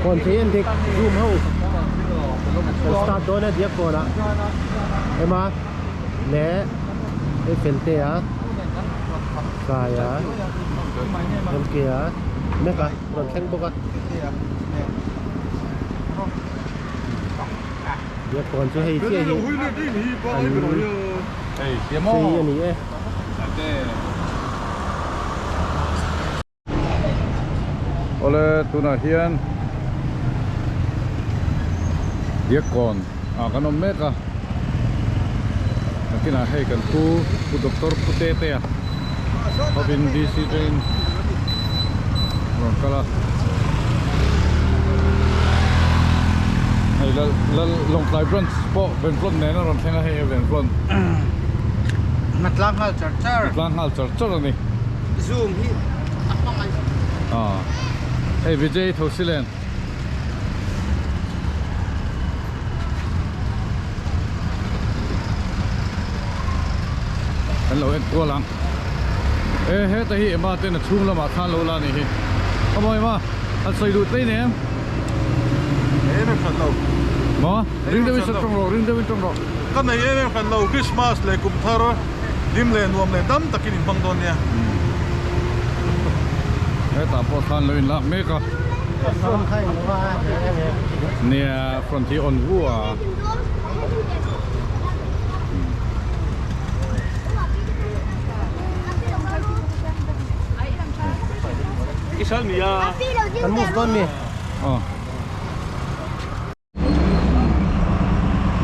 Kawn thei en dik zoom ho kan start dawn a diak kawnah ema leh hei felte a kai a mk a mek a rawn thleng bawk a diak kawn chu hei chiah hi an chei a ni e. Awle tunah hian Diakkawn ah kan awm mek a nakinah hei kan pu pu doctor pu Tetea hovin DC train rawn kal a hei lal lal Lawngtlai branch pawh Venflon nen a rawn thleng a hei a Venflon Hna tlang nghal char char. Hna tlang nghal char char a ni. Zoom hi a hmangaih. Ah. Hei Vijay Thosilen. Kan lo en kual ang. E heta hi Emma ten a chhung lamah khan lo la ni hi. Come on Emma, an sawi duh tlei nem. Em em hran lo. Maw? Ring deuhin sawi tawng rawh, ring deuhin tawng rawh. Ka nei em em hran lo, Christmas leh kum thar hlim leh nuam leh dam takin in hmang dawn nia. Hetah pawh khan lo in lak mek a. Nia front hi on vu a. Kan move dawn mi. Aw.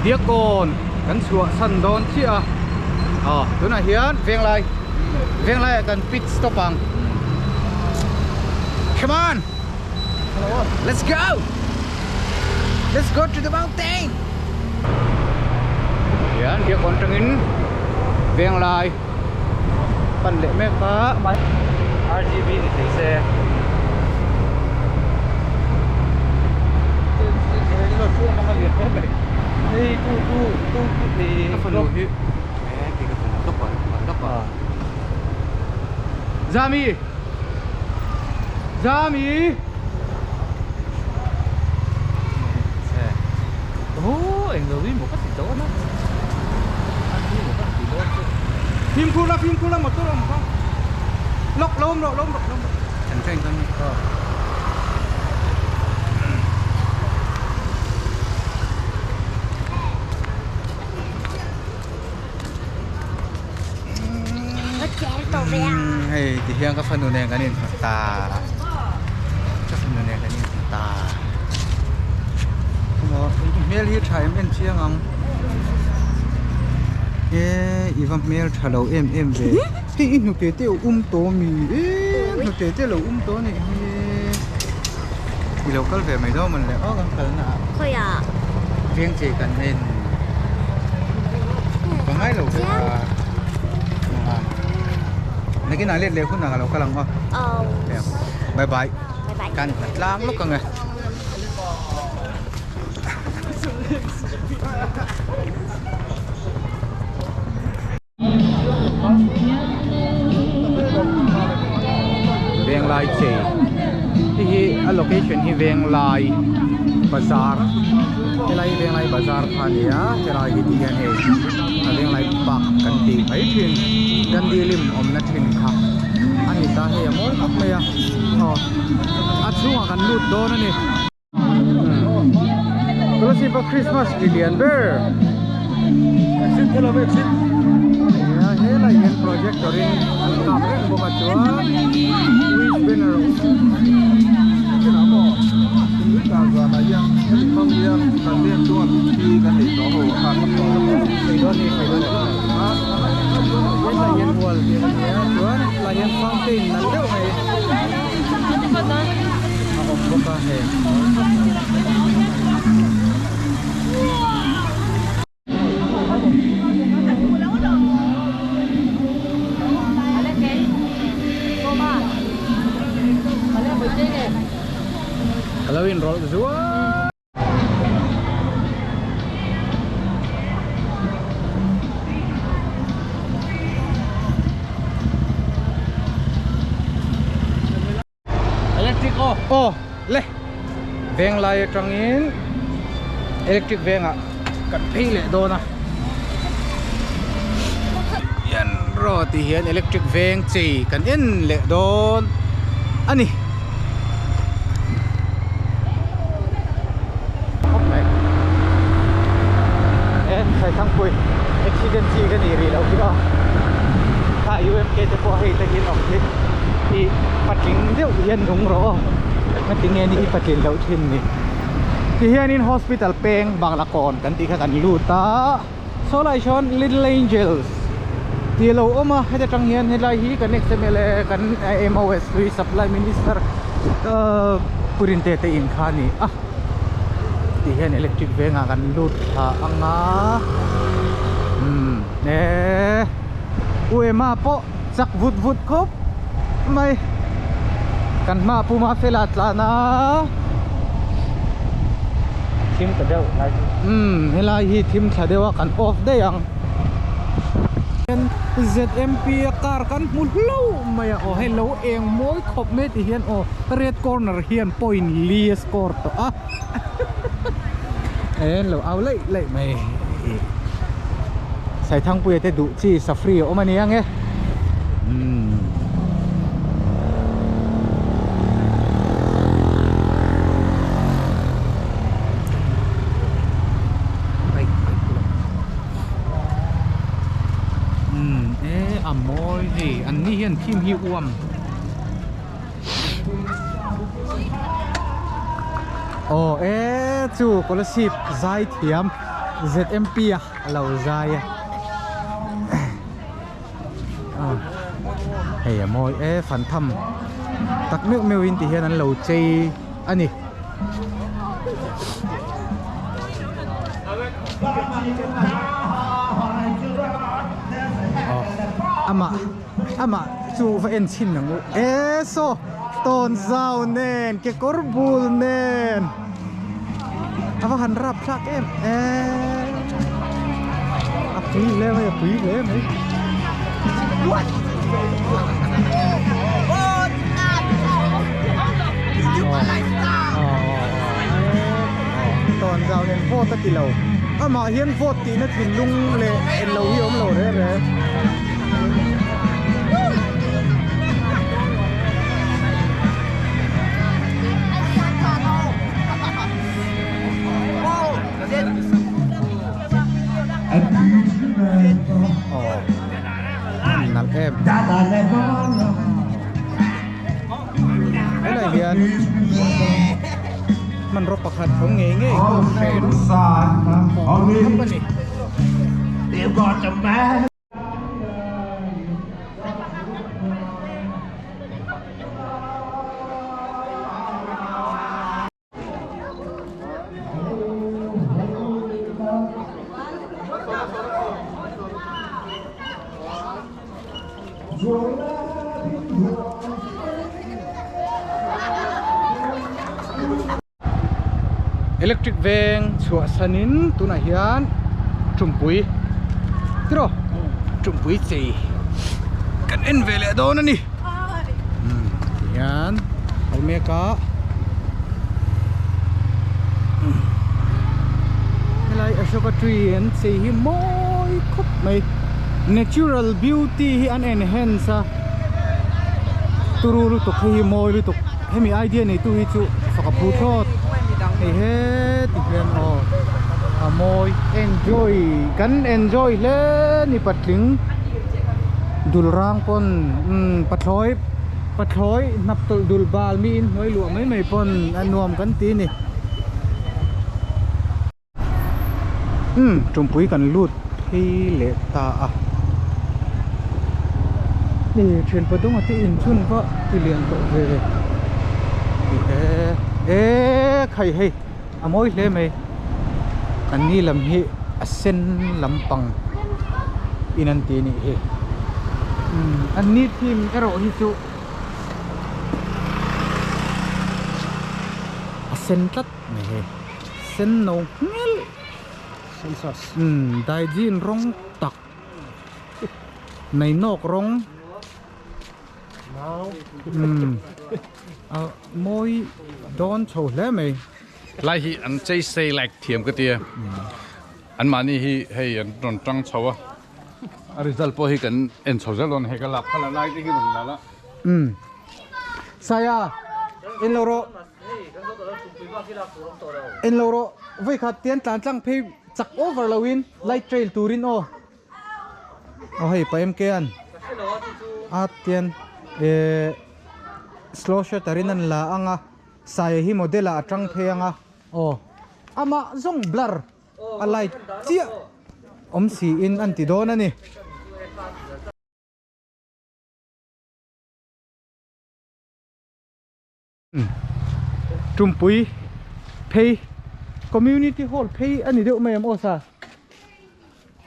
Diakkawn kan chhuah san dawn chiah a aw tunah hian Venglai Venglai ah kan pit stop ang come on let's go let's go to the mountain hian Diakkawn atangin Venglai pan leh mek a RGB ni thei se. Zami Zami Fimkhur la fimkhur la motor awm kha lawk lo awm rawh lo awm rawh lo awm rawh kan train dawn ni hei ti hian ka fanu nen kan inhmu ta ka fanu nen kan inhmu ta hmel hi tha em em chiang ang e i va hmel tha lo em em ve hei i hnute te a um tawh ami e hnute te lo um tawh anih hi i lo kal ve mai dawn mawn le aw kan kalna ah khawiah veng che kan en ka ngai lo ve a nakinah let leh hunah ka lo kal ang aw bye bye kan tlang lawk ang e. Venglai chei hei hi a location hi Venglai bazar helai hi Venglai bazar kha a ni a helai hi ti hian hei a Venglai park kan tih mai thin Gandhi lim awmna thin kha a ni ta hei a mawi khawp mai a aw a chhungah kan lut dawn a ni. Kolosipa Christmas tree lian ber nia helai hian projector in an kap reng bawk a chuan wish banner a awm helai hian wall te a ni a chuan helai hian fountain nalh deuh mai. A awm bawk a hei. Ka lo inrawlh zuai. Aw le Venglai atangin electric vengah kan phei leh dawn a hian raw tih hian electric veng chei kan en leh dawn a ni. Khawp mai e Saithangpui accident chi ka nih rih loh khi aw kha UMK te pawh hei takin awm hi ih patling deuh hian nung rawh aw ngatinge ni i patlin loh thin ni ti hianin hospital peng bangla kawn kan tih kha kan lut a saw lai sawn little angels tih a lo awm a heta tang hian helai hi kan ex-M_L_A kan M_O_S hlui supply minister ahh Purinte te in kha a ni a ti hian electric vengah kan lut thla ang a umm eee U Emma pawh chak vut vut khawp mai kan hma puma fela tlan a thim ta deuh lai chu umm helai hi thim thla deuh a kan off daih ang ZMP a car kan hmu hlauh mai a aw hei lo eng mawi khawp mai ti hian aw red corner hian point li a score tawh a e an lo au laih laih mai Saithangpuia te duh chi safri a awm a ni ang e umm. Umm e a mawi hei an ni hian thim hi uam aw e chu kolasib zai thiam Z_M_P a a lo zai a hei a mawi e fan tham tak meuh meuh in ti hian an lo chei a ni. Amah amah chu va en chhin ang u e saw tawn zau nen kekawr bul nen a va han rap thlak em em a pui hle mai a pui hle mai. Tawn zau nen vote a ti lo amah hian vote tihna thinlung leh englo hi a awm lo reng reng. Aw nalh em helai hian hmanraw pakhat awm ngei ngei pawh hren khawp a ni. Electric veng chhuah sanin tunah hian tumpui tiraw tumpui chei kan en ve leh dawn a ni tihian kal mek a helai Ashoka tree an chei hi mawi khawp mai natural beauty hi an enhance a turu lutuk hei hi mawi lutuk hemi idea neitu hi chu fak a phu thlawt hei heti hian aw a mawi enjoy kan enjoy hle ni patling dul rang pawn umm pathlawi pathlawi hnap tawlh dul bal mi in hnuai luah mai mai pawn a nuam kan ti a ni. Umm tumpui kan lut phei leh ta a ni thian pathum a te inchhun va ti lian tawh ve e e khai hei a mawi hle mai an ni lam hi a sen lampang in an ti a nih hi umm an ni theme erawh hi chu a sen tlat mai hei. Sen no nghel umm daijin rawng tak nei nawk rawng Umm a mawi dawn chho hle mai. Lai hi an chei sei like thiam ka tia an mahni hi hei an rawn tang chho a a result pawh hi kan en chho zel dawn hei ka lak khala lai te hi rawn la la. Umm Saya en lo rawh en lo rawh vawikhat te an tlan tlang phei chak over lo in light trail turin aw. Aw hei pa MK an a tian eh slow shutter in an la ang a saia hi model ah a tang phei ang a aw amah zawng blur a light chiah awm si in an ti dawn a ni. Tumpui phei community hall phei a ni deuh mai em aw sa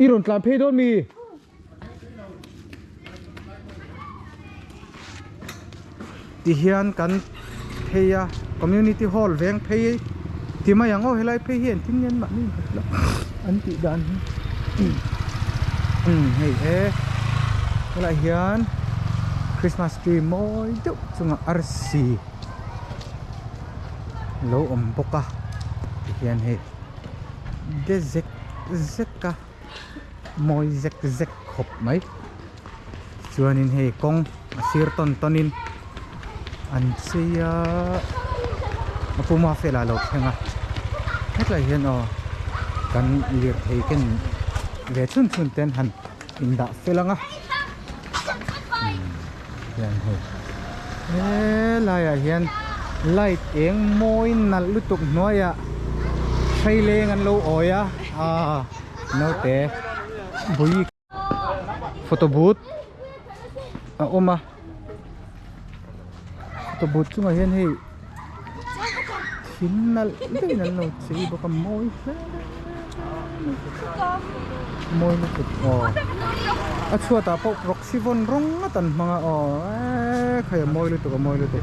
i rawn tlan phei dawn mi ti hian kan phei a community hall veng phei ti mai ang aw helai phei hi engtin nge an mahni an tih dan hi hei e helai hian Christmas tree mawi deuh chungah arsi lo awm bawk a tihian hei de zek zek a mawi zek zek khawp mai chuanin hei kawng a sir tawn tawnin an chei a a puma felah a lo thleng a hetlai hian aw kan lirthei ken ve chhun chhun te an han indah fel ang a hian hei helaiah hian light eng mawi nalh lutuk hnuaiah hreileng an lo awi a ah naute bui photo booth a awm a photo booth chungah hian hei thil nalh deuhin an lo chei bawk a mawi hle mawi lutuk aw a chhuatah pawh proxy vawn rawng ngawt an hmang a aw eee khai a mawi lutuk a mawi lutuk.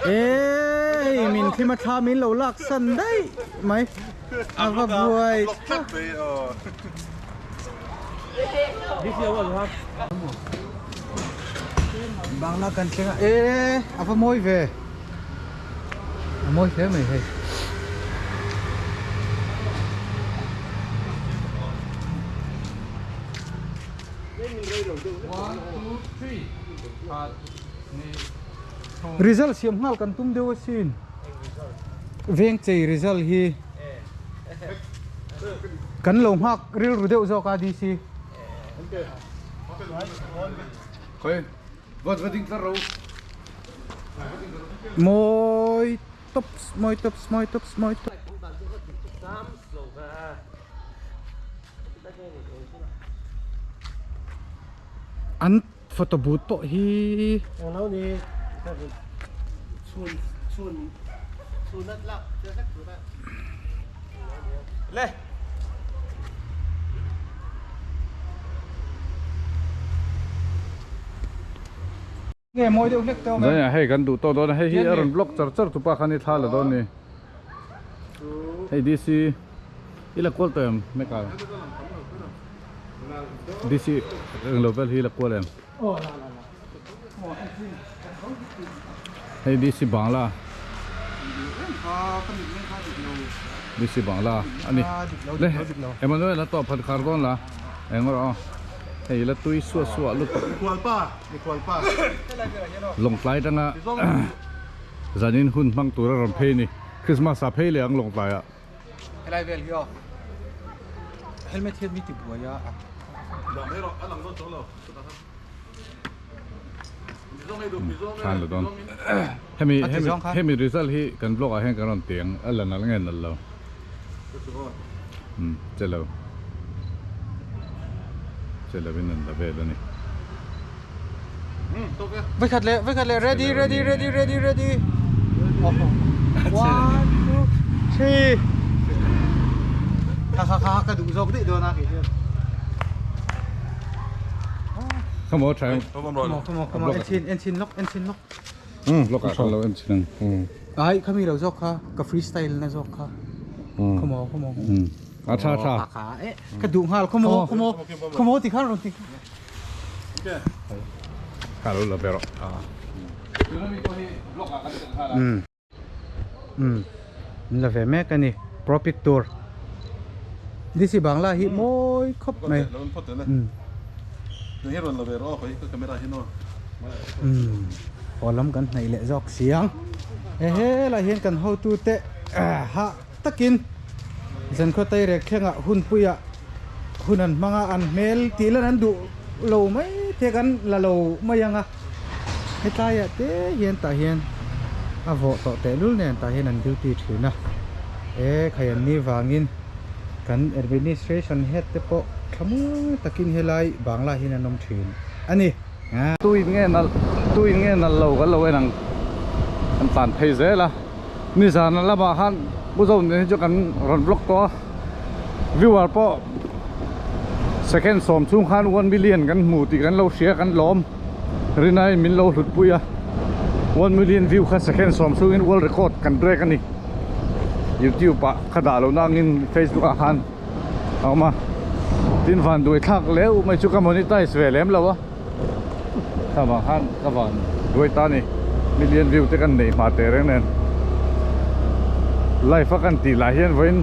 Ê min thlim a thla min lo lak san daih mai a va buai bangla kan thleng a ê a va mawi ve a mawi hle mai hei. Result siam nghal kan tum deuh asin veng chei result hi kan lo nghak rilru deuh zawk a DC. Mawi tops mawi tops mawi tops mawi tops. An photo booth pawh hi Nge mawi deuh hlek tawh mai. Hei kan duh tawh dawn a, hei hi a rawn block char char tupa khan i thla la dawn ni. Hei DC i la kual tawh em Meka? DC englo vel hi i la kual em? Hei DC Bangla DC Bangla a ni. Le Emmanuel a tawh phat khar dawn la eng rawh aw. Hei la tui suah suah lutuk. Lawngtlai atanga zanin hun hmang tur a rawn phei a ni. Christmas ah phei leh ang Lawngtlai ah. Helai vel hi aw. Helmet hian mi ti buai a. Thlan la dawn. Hemi hemi hemi result hi kan vlog ah hian kan rawn ti ang a la nalh nge nalh lo. Umm che lo. Che lo in an la vel a ni. Vekhat leh vekhat leh ready ready ready ready ready. One two three. Kha kha kha ka duh zawk daih dawn a kei hian. Come on try. Come on come on come on en chhin en chhin lawk en chhin lawk. Umm lawk ah khan lo en chhin ang. Ai khami lo zawk kha ka freestyle na zawk kha khawmaw khawmaw A tha tha. Kha e ka duh nghal khawmaw khawmaw khawmaw ti khan rawn ti. Kha lo la ve rawh. Um min la ve mek a ni pro pic tur DC Bangla hi mawi khawp mai um um haw lam kan hnaih leh zawk si ang he helai hian kan hotu te hah takin zankhaw tairek thlengah hunpuiah hun an hmang a an hmel tih lan an duh lo mai te kan la lo mai ang a hetlaiah te hian tah hian a vawh tawh tehlul nen tah hian an duty thin a e khai an ni vangin kan administration head te pawh thlamuang takin helai bangla hian an awm thin a ni. Tuin nge nalh tuin nge nalh lo kan lo en ang kan tlan phei zel a. Nizan lamah khan Pu Zone hi chu kan rawn vlog tawh a, viewer pawh second sawm chhung khan 1 million kan hmu tih kan lo hria kan lawm rinaiin min lo hlut pui a, 1 million view kha second sawm chhungin world record kan break a ni, youtube ah ka dah loh nangin facebook ah khan a awm a, tin van duai thlak leuh mai chu ka monetize ve lem lo a. Ka vang khan ka van duai ta ni million view te kan neih hma teh reng nen live a kan tih lah hian vawiin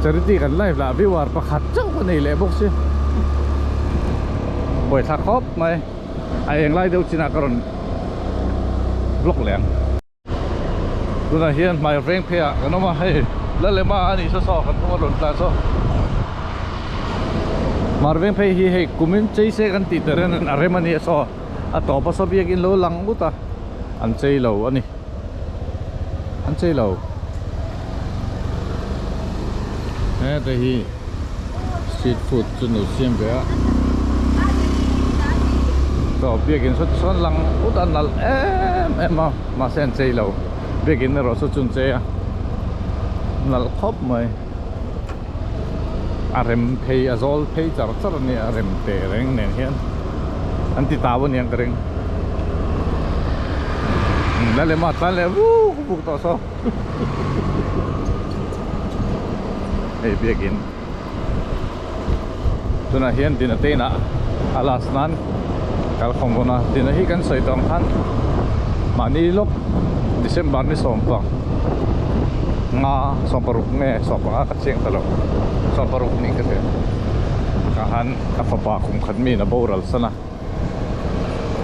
charity kan live lah viewer pakhat chauh ka nei leh bawk si buaithlak khawp mai a eng lai deuh chinah ka rawn vlog leh ang. Tunah hian hmai veng phei ah kan awm a hei Lalema a nih saw saw kan hnung a rawn tlan saw Hmar veng phei hi hei kumin chei se kan tih ta reng a rem a nia saw a tawp a saw biakin lo lang ut a an chei lo a ni an chei lo heta hi street food chu an lo siam ve a chaw biakin saw chuan lang ut a nalh em em a mahse an chei lo biakin erawh saw chu an chei a nalh khawp mai a rem phei a zawl phei char char a nia a rem teh reng nen hian an ti tau a niang ka ring la lem a tlan leh vuk vuk tawh saw. Hei biakin tunah hian dina te inah a last nan kal khawm dawn a dina hi kan sawi tawh ang khan mahni lawk December ni sawmpang nga sawmparuk nge sawmpanga ka chiang ta lo sawmparuk nih ka hria tah khan ka fapa kum khat mi in a boral san a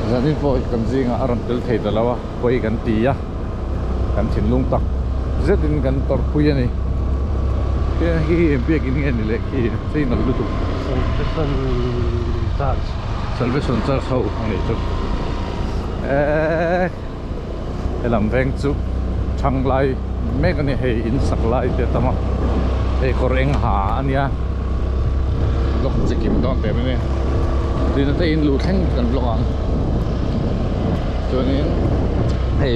zanin pawh kan zingah a rawn tel thei ta lo a pawi kan ti a kan thinlung tak zetin kan tawrhpui a ni khi hi biakin nge ni leh khi chei nalh lutuk Salvation Church Salvation Church ho a nih chu eee helam veng chu thang lai mek a ni hei in sak lai te a tam a hei kawr eng ha a nia vlog chi kim dawn teh mai a ni tin te in luh thleng kan vlog ang chuanin hei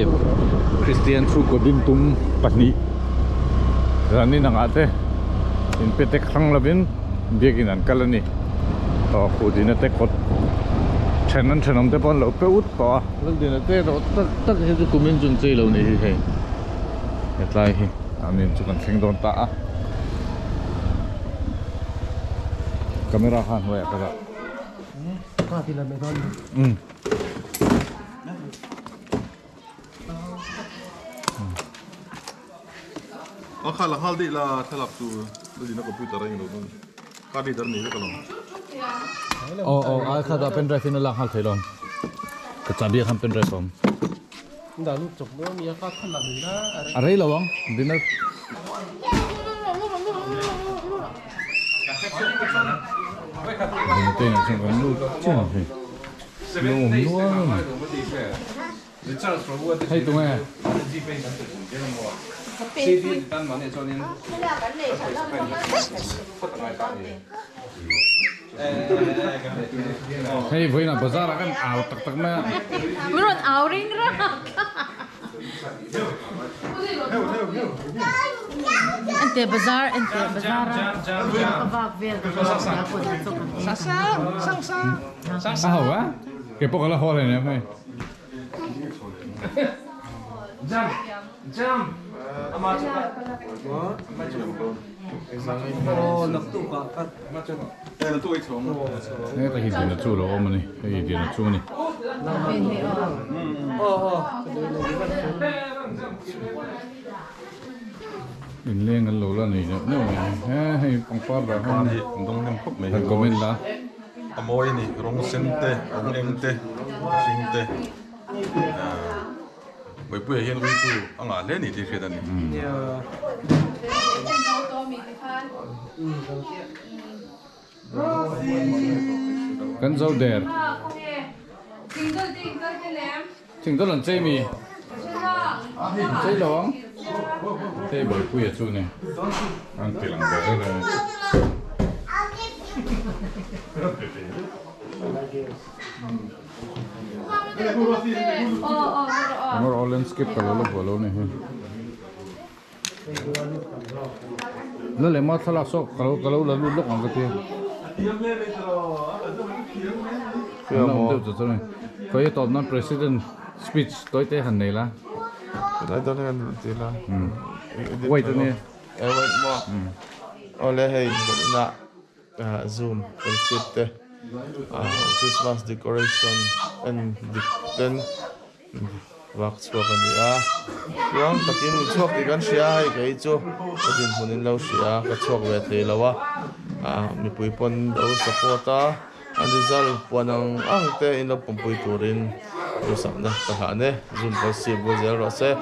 Christian chhungkaw din tum pahnih zanin angah te in pe tek hrang lovin biakin an kal a ni aw khuhdina te kawt then an thenawm te pawh an lo pe ut tawh a Laldina te erawh tak tak hi chu kumin chu an chei lo ni hi hei hetlai hi an in chu kan thleng dawn ta a. Camera kha hnuaiah ka dah. Um. A kha la nghal dih la thlalak chu Laldina computer a englo dawn card reader nei vek alawm. Aw aw a kha dah pendrive in a lak nghal thei lo. Ka chahbi ah khan pendrive a awm. A rei lo ang dinner. Dinner te inah chuan kan lut chiah ang hei. Lo awm nual a ni. Hei tunge. Hei vawiinah bazar ah kan au tak tak mai a. Min rawn au ring rak. Ente bazar ente bazar a ka vak vel ka pawh chu kan ei. A ho a? Keipawh ka la haw hle nia hei. Heta hi dina chu lo awm a ni hei dina chu a ni. Inleng an lo la nei neuh neuh mai he hei pangpar dah hian an dawng hnem khawp mai han comment la. A mawi a ni rawng sen te rawng eng te hring te Buaipuia hian uitu a ngah hle a ni tih hriat a ni. Kan zo der. Thingdawl an chei mi. An chei lo ang. Hei Buaipuia chu ni. An ti lang ber ber a ni. Engemaw aw landscape ka lo la buai lo ni hi. La leh ma thlalak saw ka lo ka lo la lut lawk ang ka ti. An la awm deuh chu chuan khawi a tawp nan president speech tawi te han nei la. Wait a nia. Awle hei na Zoom kan chhip te Christmas decoration en dik ten vak chhuak a ni a tluang takin in chhuak tih kan hria hei kei chu ka dinhmun in lo hria ka chhuak ve thei lo a mipui pawn lo support a an result puan ang ang te in lo pawmpui turin duhsakna ka hlan e Zoom kan chhip zel rawh se.